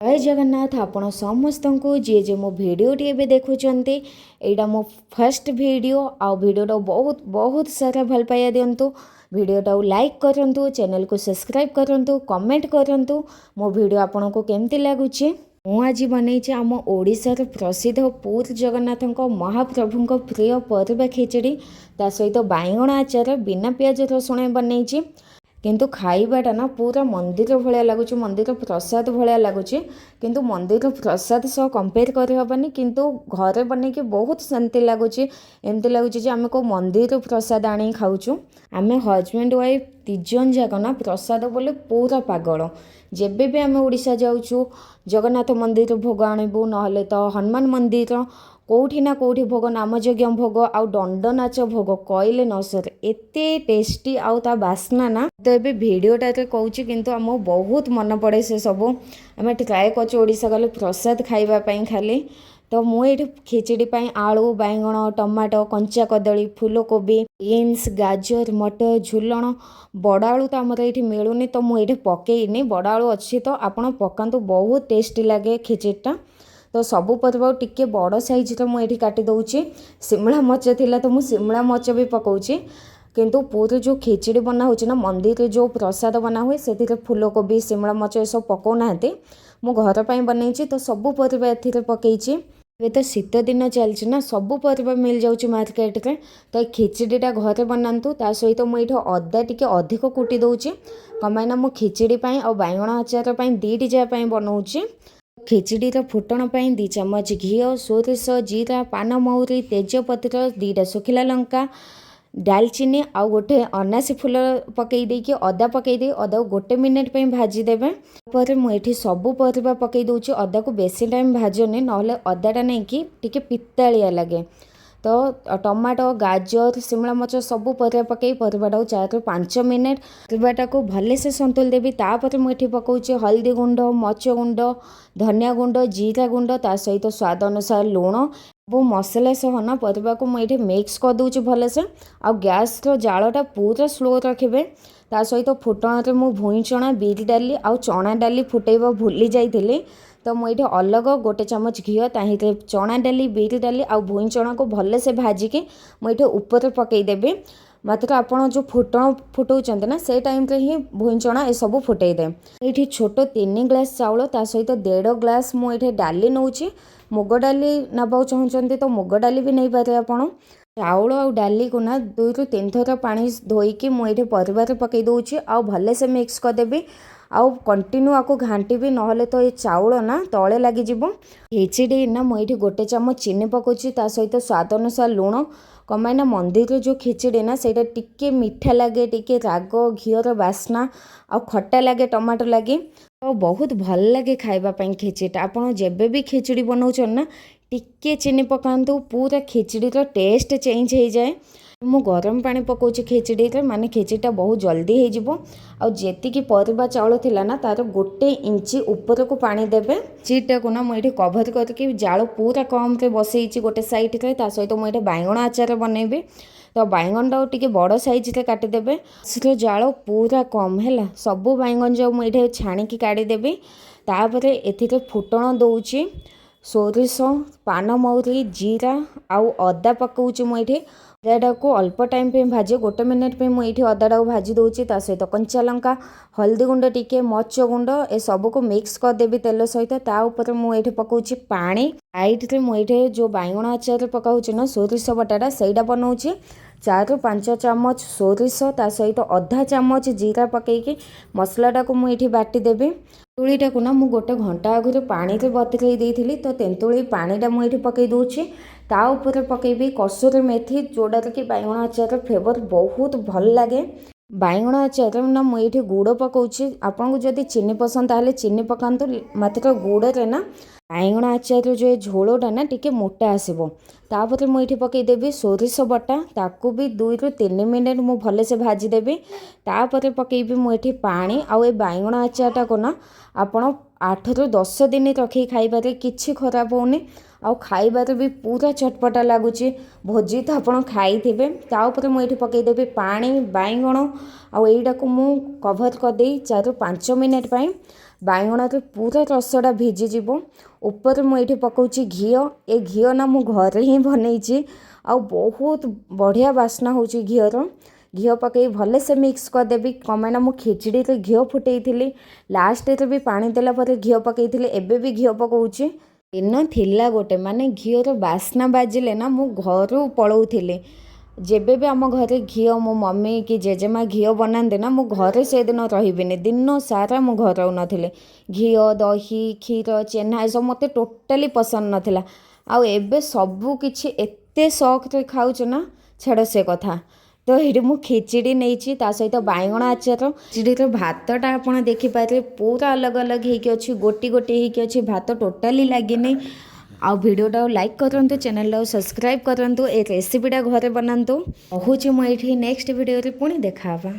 ଜୟ ଜଗନ୍ନାଥ ଆପଣ ସମସ୍ତଙ୍କୁ, ଯିଏ ଯିଏ ମୋ ଭିଡ଼ିଓଟି ଏବେ ଦେଖୁଛନ୍ତି। ଏଇଟା ମୋ ଫାର୍ଷ୍ଟ ଭିଡ଼ିଓ ଆଉ ଭିଡ଼ିଓଟା ବହୁତ ବହୁତ ସାରା ଭଲ ପାଇବା ଦିଅନ୍ତୁ। ଭିଡ଼ିଓଟାକୁ ଲାଇକ୍ କରନ୍ତୁ, ଚ୍ୟାନେଲକୁ ସବସ୍କ୍ରାଇବ୍ କରନ୍ତୁ, କମେଣ୍ଟ କରନ୍ତୁ ମୋ ଭିଡ଼ିଓ ଆପଣଙ୍କୁ କେମିତି ଲାଗୁଛି। ମୁଁ ଆଜି ବନେଇଛି ଆମ ଓଡ଼ିଶାର ପ୍ରସିଦ୍ଧ ପୁରୀ ଜଗନ୍ନାଥଙ୍କ ମହାପ୍ରଭୁଙ୍କ ପ୍ରିୟ ପରିବା ଖେଚେଡ଼ି, ତା ସହିତ ବାଇଗଣ ଆଚାର, ବିନା ପିଆଜ ରସୁଣ ବନେଇଛି। କିନ୍ତୁ ଖାଇବାଟା ନା ପୁରା ମନ୍ଦିର ଭଳିଆ ଲାଗୁଛି, ମନ୍ଦିର ପ୍ରସାଦ ଭଳିଆ ଲାଗୁଛି। କିନ୍ତୁ ମନ୍ଦିର ପ୍ରସାଦ ସହ କମ୍ପେୟାର କରିହେବନି, କିନ୍ତୁ ଘରେ ବନେଇକି ବହୁତ ଶାନ୍ତି ଲାଗୁଛି। ଏମିତି ଲାଗୁଛି ଯେ ଆମେ କେଉଁ ମନ୍ଦିରରୁ ପ୍ରସାଦ ଆଣିକି ଖାଉଛୁ। ଆମେ ହଜବେଣ୍ଡ ୱାଇଫ୍ ଦୁଇ ଜଣ ଯାକ ନା ପ୍ରସାଦ ବୋଲି ପୁରା ପାଗଳ। ଯେବେ ବି ଆମେ ଓଡ଼ିଶା ଯାଉଛୁ, ଜଗନ୍ନାଥ ମନ୍ଦିରରୁ ଭୋଗ ଆଣିବୁ, ନହେଲେ ତ ହନୁମାନ ମନ୍ଦିର, କେଉଁଠି ନା କେଉଁଠି ଭୋଗ, ନାମଯଜ୍ଞ ଭୋଗ ଆଉ ଦଣ୍ଡ ନାଚ ଭୋଗ କହିଲେ ନ ସରେ, ଏତେ ଟେଷ୍ଟି ଆଉ ତା ବାସ୍ନା ନା। ତ ଏବେ ଭିଡ଼ିଓଟାରେ କହୁଛି, କିନ୍ତୁ ଆମକୁ ବହୁତ ମନେ ପଡ଼େ ସେ ସବୁ। ଆମେ ଟ୍ରାଏ କରୁଛୁ ଓଡ଼ିଶା ଗଲେ ପ୍ରସାଦ ଖାଇବା ପାଇଁ ଖାଲି। ତ ମୁଁ ଏଇଠି ଖିଚିଡ଼ି ପାଇଁ ଆଳୁ, ବାଇଗଣ, ଟମାଟୋ, କଞ୍ଚା କଦଳୀ, ଫୁଲକୋବି, ବିନ୍ସ, ଗାଜର, ମଟର, ଝୁଲଣ। ବଡ଼ ଆଳୁ ତ ଆମର ଏଇଠି ମିଳୁନି, ତ ମୁଁ ଏଇଠି ପକେଇନି। ବଡ଼ ଆଳୁ ଅଛି ତ ଆପଣ ପକାନ୍ତୁ, ବହୁତ ଟେଷ୍ଟି ଲାଗେ ଖିଚିଡ଼ିଟା। ତ ସବୁ ପରିବାକୁ ଟିକେ ବଡ଼ ସାଇଜ୍ର ମୁଁ ଏଇଠି କାଟି ଦେଉଛି। ଶିମଳା ମରିଚ ଥିଲା ତ ମୁଁ ଶିମଳା ମରିଚ ବି ପକାଉଛି। କିନ୍ତୁ ପୁରୀ ଯେଉଁ ଖିଚିଡ଼ି ବନା ହେଉଛି ନା, ମନ୍ଦିରରେ ଯେଉଁ ପ୍ରସାଦ ବନା ହୁଏ, ସେଥିରେ ଫୁଲକୋବି, ଶିମଳା ମରିଚ ଏସବୁ ପକାଉନାହାନ୍ତି। ମୁଁ ଘର ପାଇଁ ବନେଇଛି, ତ ସବୁ ପରିବା ଏଥିରେ ପକାଇଛି। ଏବେ ତ ଶୀତ ଦିନ ଚାଲିଛି ନା, ସବୁ ପରିବା ମିଳିଯାଉଛି ମାର୍କେଟରେ। ତ ଏ ଖିଚିଡ଼ିଟା ଘରେ ବନାନ୍ତୁ। ତା ସହିତ ମୁଁ ଏଇଠି ଅଦା ଟିକେ ଅଧିକ କୁଟି ଦେଉଛି। କ'ଣ ପାଇଁ ନା ମୁଁ ଖିଚିଡ଼ି ପାଇଁ ଆଉ ବାଇଗଣ ଆଚାର ପାଇଁ, ଦୁଇଟି ଯାକ ପାଇଁ ବନାଉଛି। ଖିଚିଡ଼ିର ଫୁଟଣ ପାଇଁ 2 ଚାମଚ ଘିଅ, ସୋରିଷ, ଜିରା, ପାନମହୁରି, ତେଜପତ୍ର, 2ଟା ଶୁଖିଲା ଲଙ୍କା, ଡାଲଚିନି ଆଉ ଗୋଟେ ଅନାସୀ ଫୁଲ ପକାଇ ଦେଇକି, ଅଦା ପକାଇ ଦେଇ ଅଦାକୁ ଗୋଟେ ମିନିଟ୍ ପାଇଁ ଭାଜିଦେବେ। ତାପରେ ମୁଁ ଏଠି ସବୁ ପରିବା ପକାଇ ଦେଉଛି। ଅଦାକୁ ବେଶୀ ଟାଇମ୍ ଭାଜନି, ନହେଲେ ଅଦାଟା ନେଇକି ଟିକେ ପିତାଳିଆ ଲାଗେ। ତ ଟମାଟୋ, ଗାଜର, ଶିମଳା ମରିଚ ସବୁ ପରିବା ପକାଇ ପରିବାଟାକୁ 4ରୁ 5 ମିନିଟ୍ ପରିବାଟାକୁ ଭଲସେ ସନ୍ତୁଳି ଦେବି। ତାପରେ ମୁଁ ଏଠି ପକାଉଛି ହଳଦୀ ଗୁଣ୍ଡ, ମରିଚ ଗୁଣ୍ଡ, ଧନିଆ ଗୁଣ୍ଡ, ଜିରା ଗୁଣ୍ଡ, ତା ସହିତ ସ୍ୱାଦ ଅନୁସାରେ ଲୁଣ। ସବୁ ମସଲା ସହ ନା ପରିବାକୁ ମୁଁ ଏଇଠି ମିକ୍ସ କରିଦେଉଛି ଭଲସେ। ଆଉ ଗ୍ୟାସ୍ର ଜାଳଟା ପୁରା ସ୍ଲୋ ରଖିବେ। ତା ସହିତ ଫୁଟଣରେ ମୁଁ ଭୁଇଁ ଚଣା, ବିରି ଡାଲି ଆଉ ଚଣା ଡାଲି ଫୁଟେଇବା ଭୁଲି ଯାଇଥିଲି। ତ ମୁଁ ଏଇଠି ଅଲଗା ଗୋଟେ ଚାମଚ ଘିଅ, ତାହିଁରେ ଚଣା ଡାଲି, ବିରି ଡାଲି ଆଉ ଭୁଇଁ ଚଣାକୁ ଭଲସେ ଭାଜିକି ମୁଁ ଏଇଠି ଉପରେ ପକାଇଦେବି। ମାତ୍ର ଆପଣ ଯେଉଁ ଫୁଟଣ ଫୁଟାଉଛନ୍ତି ନା, ସେ ଟାଇମ୍ରେ ହିଁ ଭୁଇଁ ଚଣା ଏସବୁ ଫୁଟେଇଦେବେ। ଏଇଠି ଛୋଟ 3 ଗ୍ଲାସ୍ ଚାଉଳ, ତା ସହିତ ଦେଢ଼ ଗ୍ଲାସ୍ ମୁଁ ଏଇଠି ଡାଲି ନେଉଛି। ମୁଗ ଡାଲି ନେବାକୁ ଚାହୁଁଛନ୍ତି ତ ମୁଗ ଡାଲି ବି ନେଇପାରିବେ ଆପଣ। ଚାଉଳ ଆଉ ଡାଲିକୁ ନା 2ରୁ 3 ଥର ପାଣି ଧୋଇକି ମୁଁ ଏଇଠି ପରିବାରେ ପକାଇ ଦେଉଛି ଆଉ ଭଲସେ ମିକ୍ସ କରିଦେବି। ଆଉ କଣ୍ଟିନ୍ୟୁ ଆକୁ ଘାଣ୍ଟିବି, ନହେଲେ ତ ଏ ଚାଉଳ ନା ତଳେ ଲାଗିଯିବ। ଖିଚିଡ଼ି ନା ମୁଁ ଏଇଠି ଗୋଟେ ଚାମଚ ଚିନି ପକାଉଛି, ତା ସହିତ ସ୍ୱାଦ ଅନୁସାରେ ଲୁଣ। କ'ଣ ପାଇଁ ନା ମନ୍ଦିରର ଯେଉଁ ଖିଚିଡ଼ି ନା, ସେଇଟା ଟିକେ ମିଠା ଲାଗେ, ଟିକେ ରାଗ, ଘିଅର ବାସ୍ନା ଆଉ ଖଟା ଲାଗେ ଟମାଟୋ ଲାଗି, ତ ବହୁତ ଭଲ ଲାଗେ ଖାଇବା ପାଇଁ ଖିଚିଡ଼ିଟା। ଆପଣ ଯେବେ ବି ଖିଚିଡ଼ି ବନାଉଛନ୍ତି ନା, ଟିକେ ଚିନି ପକାନ୍ତୁ, ପୁରା ଖିଚିଡ଼ିର ଟେଷ୍ଟ ଚେଞ୍ଜ ହେଇଯାଏ। ମୁଁ ଗରମ ପାଣି ପକାଉଛି ଖିଚିଡ଼ିରେ, ମାନେ ଖିଚିଡ଼ିଟା ବହୁତ ଜଲ୍ଦି ହେଇଯିବ। ଆଉ ଯେତିକି ପରିବା ଚାଉଳ ଥିଲା ନା, ତାର ଗୋଟେ ଇଞ୍ଚି ଉପରକୁ ପାଣି ଦେବେ। ଖିଚିଡ଼ିଟାକୁ ନା ମୁଁ ଏଇଠି କଭର୍ କରିକି ଜାଳ ପୁରା କମ୍ରେ ବସେଇଛି ଗୋଟେ ସାଇଡ଼୍ରେ। ତା ସହିତ ମୁଁ ଏଇଠି ବାଇଗଣ ଆଚାର ବନେଇବି। ତ ବାଇଗଣଟାକୁ ଟିକେ ବଡ଼ ସାଇଜ୍ରେ କାଟିଦେବେ। ଗ୍ୟାସ୍ର ଜାଳ ପୁରା କମ୍ ହେଲା। ସବୁ ବାଇଗଣ ଯାକ ମୁଁ ଏଇଠି ଛାଣିକି କାଢ଼ିଦେବି। ତାପରେ ଏଥିରେ ଫୁଟଣ ଦେଉଛି ସୋରିଷ, ପାନମହୁରି, ଜିରା ଆଉ ଅଦା ପକାଉଛି ମୁଁ ଏଇଠି। ଅଦାଟାକୁ ଅଳ୍ପ ଟାଇମ୍ ପାଇଁ ଭାଜି, ଗୋଟେ ମିନିଟ୍ ପାଇଁ ମୁଁ ଏଇଠି ଅଦାଟାକୁ ଭାଜି ଦେଉଛି। ତା ସହିତ କଞ୍ଚା ଲଙ୍କା, ହଳଦୀ ଗୁଣ୍ଡ ଟିକେ, ମରିଚ ଗୁଣ୍ଡ, ଏସବୁକୁ ମିକ୍ସ କରିଦେବି ତେଲ ସହିତ। ତା ଉପରେ ମୁଁ ଏଇଠି ପକାଉଛି ପାଣି। ସାଇଡ଼୍ରେ ମୁଁ ଏଇଠି ଯେଉଁ ବାଇଗଣ ଆଚାରରେ ପକାଉଛି ନା ସୋରିଷ ବଟାଟା, ସେଇଟା ବନାଉଛି। 4ରୁ 5 ଚାମଚ ସୋରିଷ, ତା ସହିତ ଅଧା ଚାମଚ ଜିରା ପକାଇକି ମସଲାଟାକୁ ମୁଁ ଏଇଠି ବାଟିଦେବି। ତେନ୍ତୁଳିଟାକୁ ନା ମୁଁ ଗୋଟେ ଘଣ୍ଟା ଆଗରୁ ପାଣିରେ ବତୁରେଇ ଦେଇଥିଲି, ତ ତେନ୍ତୁଳି ପାଣିଟା ମୁଁ ଏଇଠି ପକାଇ ଦେଉଛି। ତା ଉପରେ ପକାଇବି କସୁରୀ ମେଥି, ଯେଉଁଟାରେ କି ବାଇଗଣ ଆଚାରର ଫ୍ଲେଭର୍ ବହୁତ ଭଲ ଲାଗେ। ବାଇଗଣ ଆଚାରରେ ନା ମୁଁ ଏଇଠି ଗୁଡ଼ ପକାଉଛି। ଆପଣଙ୍କୁ ଯଦି ଚିନି ପସନ୍ଦ, ତାହେଲେ ଚିନି ପକାନ୍ତୁ। ମାତ୍ର ଗୁଡ଼ରେ ନା ବାଇଗଣ ଆଚାରର ଯେଉଁ ଏ ଝୋଳଟା ନା ଟିକେ ମୋଟା ଆସିବ। ତାପରେ ମୁଁ ଏଇଠି ପକାଇଦେବି ସୋରିଷ ବଟା। ତାକୁ ବି 2ରୁ 3 ମିନିଟ୍ ମୁଁ ଭଲସେ ଭାଜିଦେବି। ତାପରେ ପକାଇବି ମୁଁ ଏଠି ପାଣି। ଆଉ ଏ ବାଇଗଣ ଆଚାରଟାକୁ ନା ଆପଣ 8ରୁ 10 ଦିନ ରଖିକି ଖାଇପାରିବେ, କିଛି ଖରାପ ହେଉନି। ଆଉ ଖାଇବାରେ ବି ପୁରା ଚଟପଟା ଲାଗୁଛି। ଭୋଜି ତ ଆପଣ ଖାଇଥିବେ। ତା ଉପରେ ମୁଁ ଏଇଠି ପକାଇଦେବି ପାଣି, ବାଇଗଣ ଆଉ ଏଇଟାକୁ ମୁଁ କଭର୍ କରିଦେଇ 4ରୁ 5 ମିନିଟ୍ ପାଇଁ ବାଇଗଣରେ ପୁରା ରସଟା ଭିଜିଯିବ। ଉପରେ ମୁଁ ଏଇଠି ପକାଉଛି ଘିଅ। ଏ ଘିଅ ନା ମୁଁ ଘରେ ହିଁ ବନେଇଛି, ଆଉ ବହୁତ ବଢ଼ିଆ ବାସ୍ନା ହେଉଛି ଘିଅର। ଘିଅ ପକାଇ ଭଲସେ ମିକ୍ସ କରିଦେବି। କ'ଣ ପାଇଁ ନା ମୁଁ ଖିଚଡ଼ିରେ ଘିଅ ଫୁଟେଇଥିଲି, ଲାଷ୍ଟରେ ବି ପାଣି ଦେଲା ପରେ ଘିଅ ପକାଇଥିଲି, ଏବେ ବି ଘିଅ ପକାଉଛି। ଦିନ ଥିଲା ଗୋଟେ, ମାନେ ଘିଅର ବାସ୍ନା ବାଜିଲେ ନା ମୁଁ ଘରୁ ପଳାଉଥିଲି। ଯେବେ ବି ଆମ ଘରେ ଘିଅ, ମୋ ମମି କି ଜେଜେମା ଘିଅ ବନାନ୍ତି ନା, ମୁଁ ଘରେ ସେଦିନ ରହିବିନି, ଦିନ ସାରା ମୁଁ ଘରେ ରହୁନଥିଲି। ଘିଅ, ଦହି, କ୍ଷୀର, ଛେନା ଏସବୁ ମୋତେ ଟୋଟାଲି ପସନ୍ଦ ନଥିଲା। ଆଉ ଏବେ ସବୁ କିଛି ଏତେ ସଉକରେ ଖାଉଛୁ ନା, ଛାଡ଼ ସେ କଥା। ତ ଏଇଠି ମୁଁ ଖିଚିଡ଼ି ନେଇଛି, ତା ସହିତ ବାଇଗଣ ଆଚାର। ଖିଚିଡ଼ିର ଭାତଟା ଆପଣ ଦେଖିପାରିବେ ପୁରା ଅଲଗା ଅଲଗା ହେଇକି ଅଛି, ଗୋଟି ଗୋଟି ହେଇକି ଅଛି, ଭାତ ଟୋଟାଲି ଲାଗିନି। ଆଉ ଭିଡ଼ିଓଟାକୁ ଲାଇକ୍ କରନ୍ତୁ, ଚ୍ୟାନେଲଟାକୁ ସବସ୍କ୍ରାଇବ୍ କରନ୍ତୁ, ଏ ରେସିପିଟା ଘରେ ବନାନ୍ତୁ। ରହୁଛି ମୁଁ ଏଇଠି, ନେକ୍ସଟ ଭିଡ଼ିଓରେ ପୁଣି ଦେଖା ହେବା।